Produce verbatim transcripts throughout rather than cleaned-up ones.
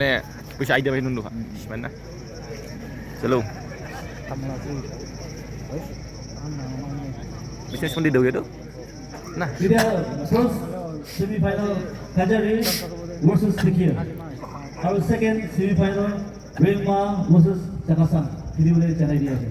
Eh, push idea main dulu, Pak. Mana? Hello. Mesti seperti dulu gitu. Nah. Jadi first semifinal Kajari versus Tikir. Our second semifinal Rengma versus Chakhesang. Ini boleh channel dia aja.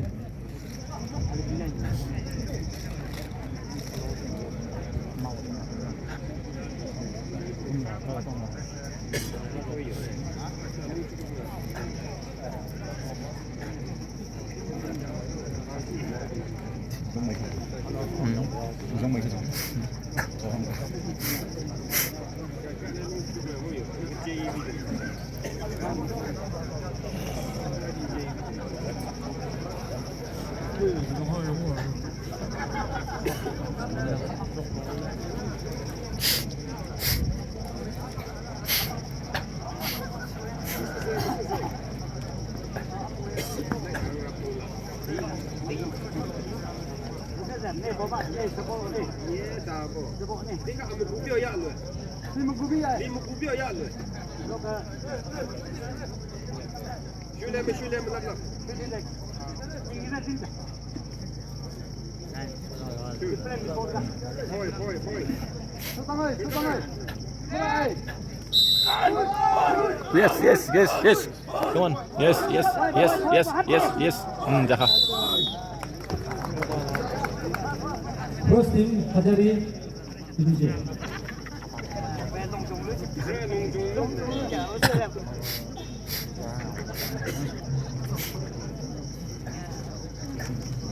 Yes, yes, yes, yes. Come on. Yes, yes, yes, yes, yes, yes. Hmm, jaha. First team, Kajari, D J.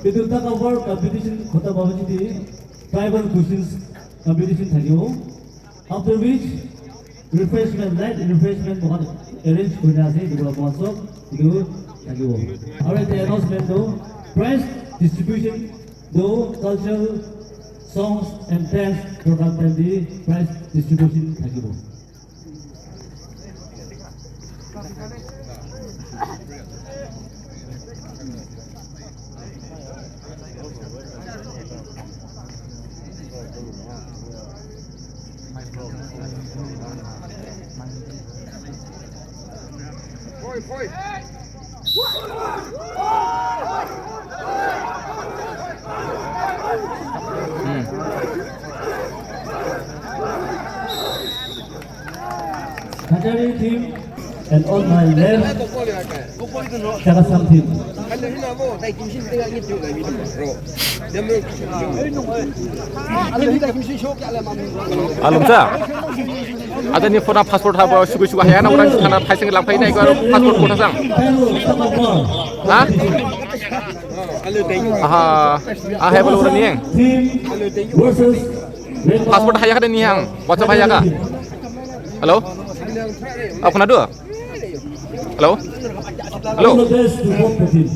Etu tug of war competition khotom howa pichete tribal cuisines competition thakibo. After which, refreshment, light refreshment moikhan arrange kurina ase, etu para moikhan sob etu thakibo. Aru eta announcement tu prize distribution tu cultural songs and dance program time te prize distribution thakibo. Kajari team and on my left, Chakhesang team. Alum sa? Ada ni phone passport apa suku suku hayana orang sana phai sing lampai na ikaw passport ko sang. Ha? Aha. Ah, hai bolo orang ni. Team versus Passport haya ka ni yang. WhatsApp haya ka. Hello? Ako na do. Hello? Hello? All the best to both the teams.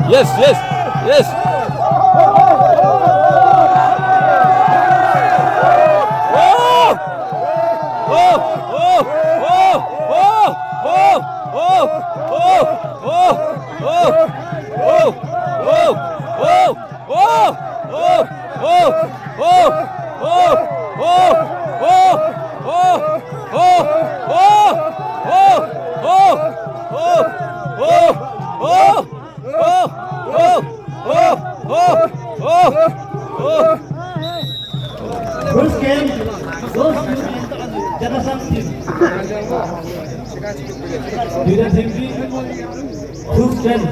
Yes, yes, yes. Oh! Oh! First game, those Chakhesang team. Leader team, first game.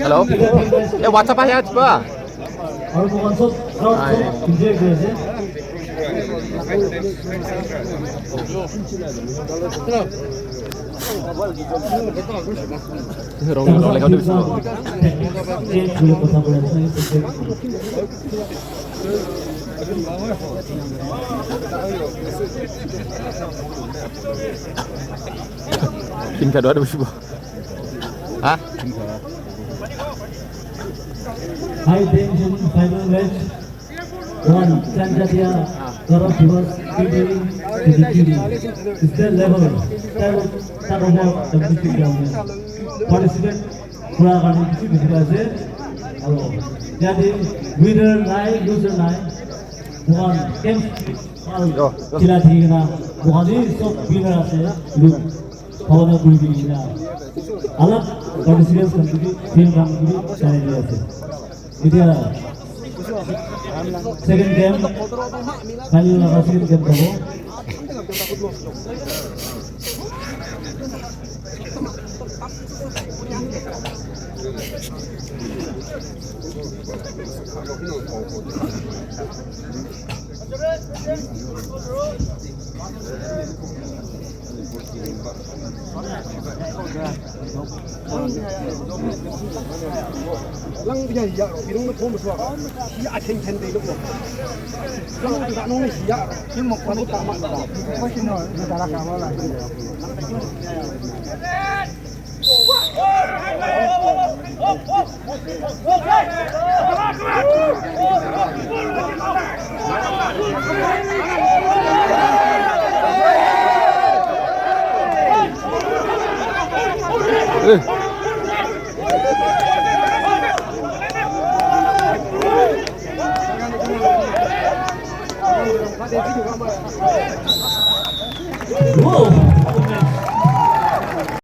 Hello? Eh, WhatsApp ahi ase ba? Aru moikhan sob crowd sob enjoy kuri ase. Wrong, wrong, like, how do we Kim ka dua dua shubo. Ha? High tension final match. One, Sanjatia Karapura, T V, T V, T V. State level, tug, tug of war competition ground. Participate kura karne bishi bishi ase. Aro yate winner nai, loser nai. Mohan games khila thikena mohan hi sob winner ase. Look, bhabana kuri kena alak participants khan ke bi, team khan ke bi janai di ase. Etia second game, final laga second game thabo. Whoa!